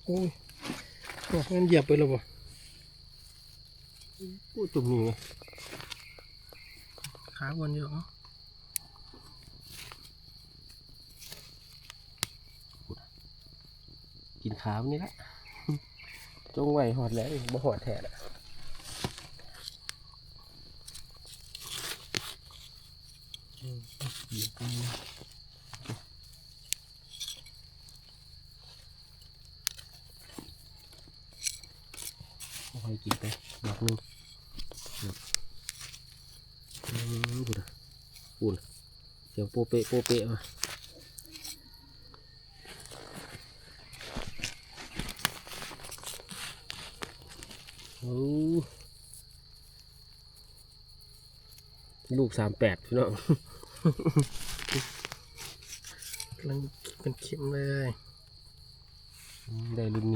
ໂອ້ຍ ໂອ້ຍ ມັນຢຽບໄປແລ້ວບໍ່? ໂອ້ຍ ຈຸ່ມນີ້ ຂາອ້ວນຢູ່. ເອົາ ກິນຂາມັນນີ້ລະ ຈົ່ງໄວ້ຮອດແລ້ວ ບໍ່ຮອດແທ້ລະ. ເອົາໃຫ້ກິນໄປດອກໜຶ່ງ. ອືມ ພຸ້ນນະ ພຸ້ນນະ ສຽງໂປະເປະ ໂປະເປະວ່າ. ໂອ້ ລູກສາມແປດ ພີ່ນ້ອງ ກຳລັງເຄັມໆ ເລີຍ. ອືມ ໄດ້ລຸ້ນນີ້